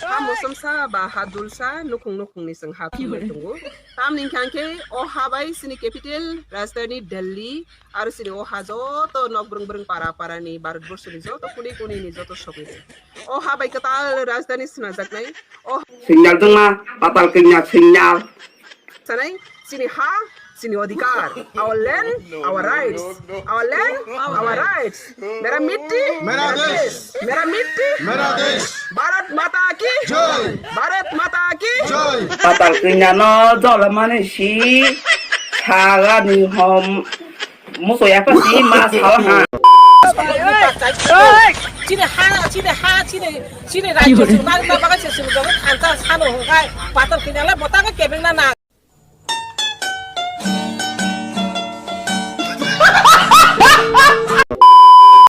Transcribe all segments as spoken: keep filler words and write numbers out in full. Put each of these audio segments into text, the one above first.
Ha mosomsa ba ha dulsa nukhung nukhungni chwng ha thumwi tongo. Tamni hwnkha khe o ha bai chini capital rajdhani Delhi aro chini o ha joto nok brwng brwng para para ni Bharat borso ni joto kuni kuni ni joto sogwi tongo. O ha bai kwtal rajdhani swnajaknai. O signal tongma, patal kanya signal. Sanai, chini ha, chini odhikar. Our land, our rights. Our land, our rights. Mera mitti, mera desh. Mera mitti, mera desh. Bharat Mata ki jai. Bharat Mata ki jai. Patal kanya no jola mani si sagani hom muso ya pa si ma sal ha. Chini ha, chini ha, chini, chini rajyo chini bagwi se chini joto thansa sano hwnkhe patal kanya le botang kebeng na na.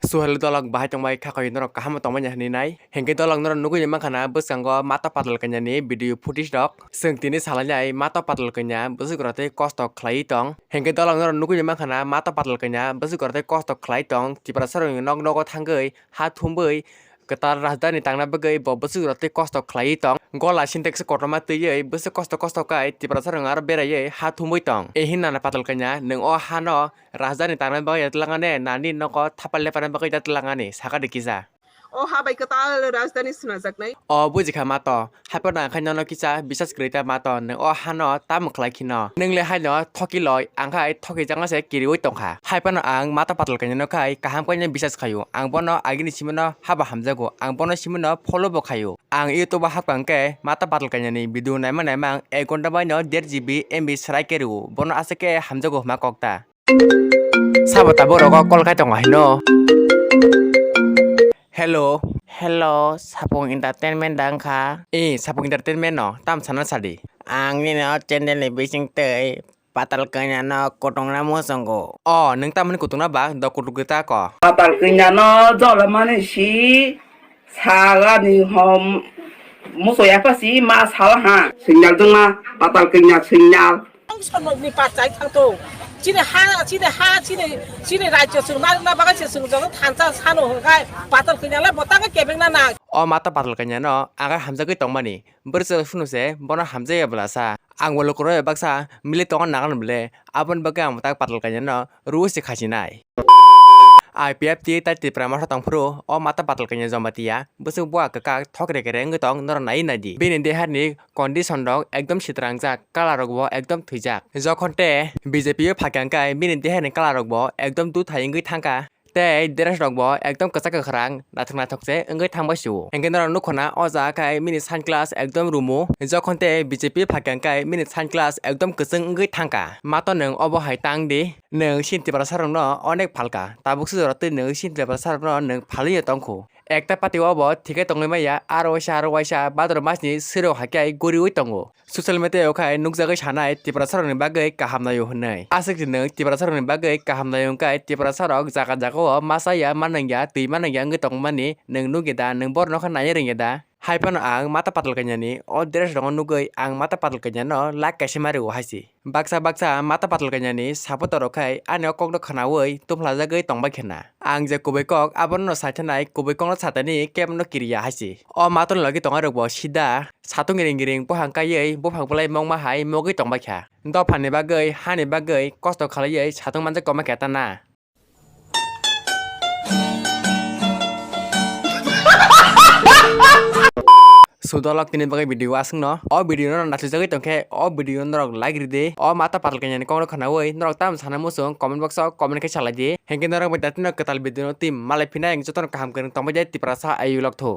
Suhel dolok bahai tongbai kha koi norok kaham tongmani hinwi nai. Hinkhe dolok norok nugui mankha na bwskango mata patal kanya ni video footage rok. Chwng tini salai nai mata patal kanya bwswk rok tei kosto khlaiwi tong. Hinkhe dolok norok nugui mankha na mata patal kanya bwswk rok tei kosto khlai tong. Tiprasa rok nok nogo thangwi ha thumbwi kwtal rajdhani tangna bagwi bo bwswk rok tei kosto khlaiwi tong. Gola sintex kotorma twiwi bwswk kosto kosto khai Tiprasa rok aro beraiwi ha thumwi tong. E hin nana patal kanya nwng o hano rajdhani tangna bagwi da twlangani nani nogo thapa lepana bagwi da twlangani saka de kisa. O ha bai kwtal rajdhani swnajaknai. O bujikha mato. Haiphano ang khai nono kisa bisas kwrwi ta mato, nwng o hano tamo khlai khino. Nwng le haino thoki loi, ang khai thoki jangma se kiriwi tongkha. Haiphano ang mata patal kanya no khai kaham kanya bisas khaio. Ang bono agini simino haba hamjago. Ang bono simino follow bo khaio. Ang YouTube o hakpa hwnkhe mata patal kanya ni video naima naima ang ek ghonta bai no der G B M B srai khe rwo. Bono aswk khe hamjago hwma kok ta. Sabo ta borok o call khai tongo haino. Hello. Hello, Sapung Entertainment da wngkha? Eh, Sapung Entertainment no, tam sana sadi. Ang nini o channel ni bising twi patal kanya no kutung na muchungo. O, nwng tamoni kutung na ba, do kutung kwta ko. Patal kanya no jola mani si sagani hom muso ya pa si ma sal ha. Signal tongma, patal kanya signal. Sonokni pachai thangthok. Chini ha, chini ha, chini, chini rajyo chwng narwkna bagwi se chwng joto thansa sano hwnkhe patal kanya le botang kebeng na na. O mata patal kanya no ang hamjagwi tongmani. Bwrwsa phunu se bono hamjaya bwlasa. Ang bo lukurok bai baksa mili tongo nagan bwle. Aboni bagwi ang tak patal kanya no rw se khasinai. I P F T tai Tipra motha tongphuru o mata patal kanya Jamatia bwswk bua kwkak thok rekere wngwi tong norok naiwi naidi. Bini deharni condition rok ekdom sitrangjak, colour rok bo ekdom thwijak. Jokhon te B J P o phaikha hwnkhe bini deharni colour rok bo ekdom duthai wngwi thangkha. Tei dress rok bo ekdom kwchak kwkhrang naithok naithok se wngwi thangbai sio. Hinkhe norok nukkho na o jaga khai mini sunglass ekdom rumu. Jokhon te B J P phaikha hwnkhe mini sunglass ekdom kwchwng wngwi thangkha. Mato nwng obo hai tang di. Nwng chini Tiprasa rokno onek phalka. Tabuk se jora twi nwng chini Tiprasa rokno nwng phalwi tongkhu. Ekta party o bo thikhe tongwi maya, aro waisa, aro waisa, Bhadra mas ni swi rok hai khe guriwi tongo. Social media o khai nukjagwi sanai Tiprasa rokni bagwi kaham naio hwnwi. Aswk se nwng Tiprasa rokni bagwi kaham naio hwnkhe Tiprasa rok jaga jaga o ma chaya, ma nangya, twi ma nangya wngwi tongmani nwng nukya da, nwng borok no khe naiya rwngya da? Hai phano ang mata patal kanya ni o dress rokno nugwi ang mata patal kanya no like kaisa ma rwo hai se. Baksa baksa mata patal kanya ni supporter rok khai ani o kok no khwnawi tuphlajagwi tongbai khe na. Ang je kubui kok abono no saithanai, kubui kok no satani kebo no kiriya hai se. O mato ni logi tongnai rok bo sida satung giring giring buphang kaiwi buphang bwlai mokma hai mogwi tongbai kha. Dopha ni bagwi, ha ni bagwi kosto khalaiwi satung manjak tongma khe ta na. Sudolok tini bagwi video aswkno. O video no naisijagwi tongkhe o video no norok like ridi. O mata patal kanya ni kok no khwnawi norok tamo sana muchung comment box o comment khe salai di. Hinkhe norok bai datino kwtal video no twi malai phinai, ang jotono kaham kwrwng tongbai de Tiprasa ayuk lok thu.